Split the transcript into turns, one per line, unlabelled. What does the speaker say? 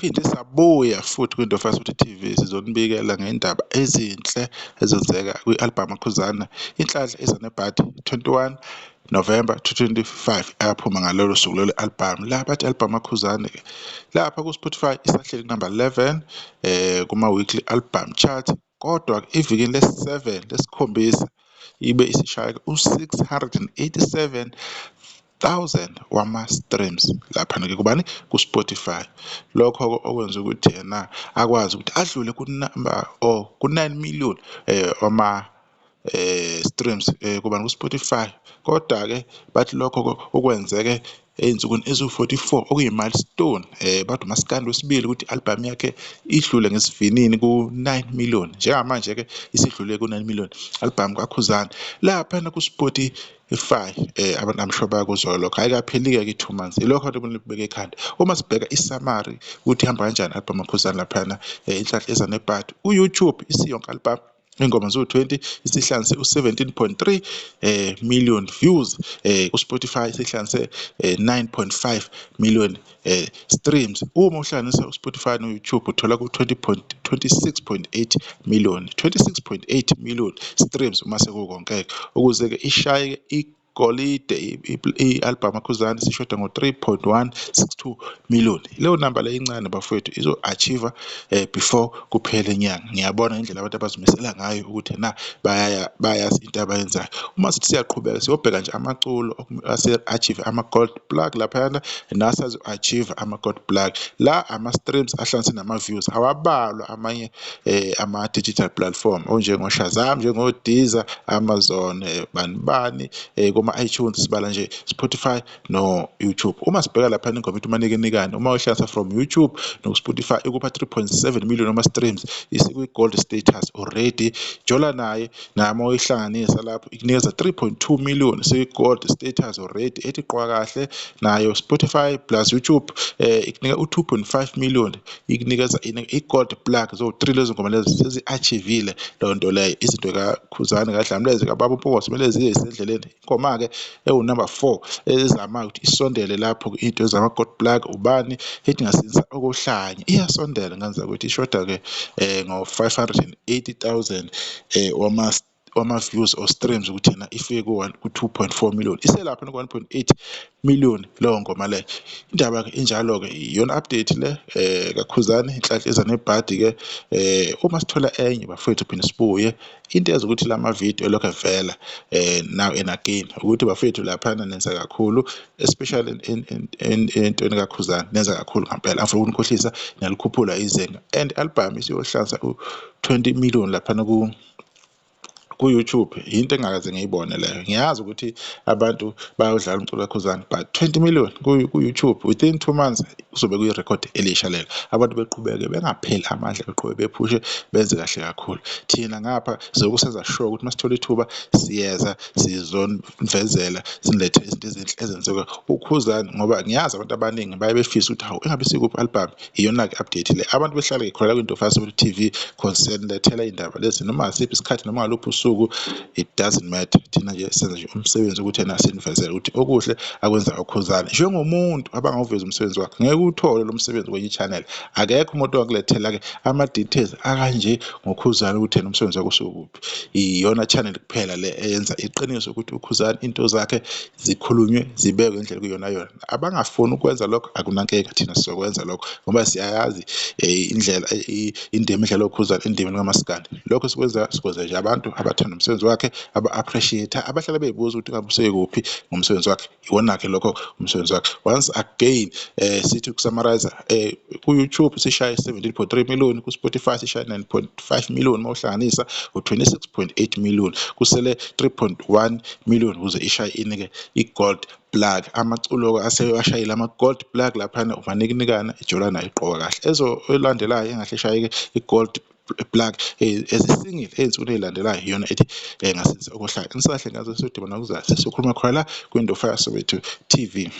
Siphinde sabuya futhi kwiNdlovu Soweto TV sizonibikela ngendaba ezinhle ezenzeka kwi-albhamu kaKhuzani, Inhlanhla Eza Nebhadi, 21 November 2025, aphuma ngalolo suku lolo album. La bathi album kaKhuzani lapha ku-Spotify isahleli ku-number 11 kuma-weekly album chart, kodwa evikini lesi-7 lesikhombisa ibe isishaya u-687,000 wama-streams laphana-ke kubani ku-Spotify. Lokho-ke okwenza ukuthi yena akwazi ukuthi adlule ku-number or ku-9 million wama streams kubani ku-Spotify. Kodwa-ke bathi lokho okwenzeke ey'nsukwini eziwu-44, okuyi-milestone. Bathi umaskandi wesibili ukuthi i-album yakhe idlule ngesivinini ku-9 million. Njengamanje-ke isidlule ku-9 million album kaKhuzani laphana ku-Spotify. Abantu, I'm sure bayakuzwa lokho. Ayikapheli-ke i-2 months. Ilokho nto kumele kubeke ekhanda uma sibheka i-summary ukuthi ihamba kanjani album kaKhuzani laphana, Inhlanhla Eza Nebhadi. Ku-YouTube isiyonke album, ingoma ziwu-20, isihlanganise u-17.3 million views. Ku-Spotify isihlanganise 9.5 million streams. Uma uhlanganisa u-Spotify no-YouTube uthola ku-20.26.8 million, 26.8 million streams uma sekukonke. Ukuze-ke ishaye igolide i-album kaKhuzani sishoda ngo-3.162 million. Leyo namba leyo incane bafowethu, izo-achieve before kuphele inyanga. Ngiyabona indlela abantu abazimisela ngayo ukuthi na bayaya, bayazi into abayenzayo. Uma sithi siyaqhubeka siyobheka nje amaculo ase-achieve ama-gold plaque laphayana nasazo-achieve ama-gold plaque, la ama-streams ahlanganise nama-views, awabalwa amanye ama-digital platform onjengo-Shazam, njengo-Deezer, Amazon, bani bani, kuma-iTunes. Sibala nje Spotify no-YouTube. Uma sibheka laphana ingoma ethi Umanikenikane, uma uhlanganisa from YouTube no-Spotify ikupha 3.7 million ama-streams, isikwi-gold status already. Jola Naye nami uyihlanganisa lapho ikunikeza 3.2 million, isiyi-gold status already. Ethi Qoka Kahle nayo, Spotify plus YouTube, ikunika u-2.5 million, ikunikeza i-gold plaque. Zo-3 lezo ngoma lezo sezi-achieve-ile leyo nto leyo. Izinto kaKhuzani kaDlamleze kababa uMpungose kumele ziye zisendleleni. Ingoma-ke ewu-number 4 ezama ukuthi isondele lapho into zama-gold plaque ubani ethi Ngasinisa Okuhlanye, iyasondela ngenza ukuthi ishoda-ke ngo-580,000 wama-views or streams ukuthi yena ifike ku-2.4 million. Iselapha ku-1.8 million leyo ngoma leyo. Indaba-ke injalo-ke, iyona update le kaKhuzani, Inhlanhla Eza Nebhadi-ke. Uma sithola enye bafowethu, phinde sibuye. Into eyenza ukuthi la mavidiyo elokhu evela now and again ukuthi bafethu laphana nenza kakhulu, especially entweni kaKhuzani, nenza kakhulu ngampela. Angifuni ukunikhohlisa, niyalikhuphula izinga and album isiyohlanza u-20 million laphana ku-YouTube, into engakaze ngiyibone leyo. Ngiyazi ukuthi abantu bayawudlala umculo kaKhuzani, but 20 million ku-YouTube within 2 months kuzobe kuyirekhodi elisha lelo. Abantu beqhubeke bengapheli amandla, beqhubeke bephushe, benze kahle kakhulu. Thina ngapha sizobe senza sure ukuthi masithola ithuba siyeza sizonivezela, sinilethe izinto ezinhle ezenzeka uKhuzani, ngoba ngiyazi abantu abaningi baye befisa ukuthi hawu, engabe sikuphi album. Iyona-ke update le. Abantu behlale ngikholelwa kwinto Soweto TV cause siyanilethela iy'ndaba lezi noma ngasiphi isikhathi, noma ngaluphi usuku, it doesn't matter. Thina nje senza nje umsebenzi ukuthi ena sinivezele ukuthi okuhle akwenza uKhuzani njengomuntu abangawuveza umsebenzi wakhe. Ngeke uwuthole lo msebenzi kwenye i-channel. Akekho umuntu ongakulethela-ke ama-details akanje ngoKhuzani ukuthi yena umsebenzi wakhe usukuphi. Iyona channel kuphela le eyenza iqiniso ukuthi uKhuzani into zakhe zikhulunywe, zibekwe ngendlela kuyona yona. Abangafuni ukwenza lokho akunankinga, thina sizokwenza lokho ngoba siyayazi indlela indima edlalwa uKhuzani endimeni kamaskandi. Lokho sikwenza, sikwenza nje abantu abathanda umsebenzi wakhe, aba-appreciate, abahlala bey'buza ukuthi ngabe usekuphi ngomsebenzi wakhe. Iwona-ke lokho umsebenzi wakhe. Once again, sithi uku-summarize, ku-YouTube sishaye 17.3 million, ku-Spotify sishaye 9.5 million, uma uhlanganisa u-26.8 million. Kusele 3.1 million ukuze ishaye inike i-gold plaque. Amaculo asewashayile ama-gold plaque laphana uManikinikana, iJola Naye, iqoka kahle. Ezo elandelayo engahle ishayeke i-gold plaque ezi-single ey'nsukwini ey'landelayo iyona ethi Ngasinisa Okuhlayo. Nisahle ngazo, siyodibana kuzayo, sesiyokhuluma khona la kwiNdofaya Soweto TV.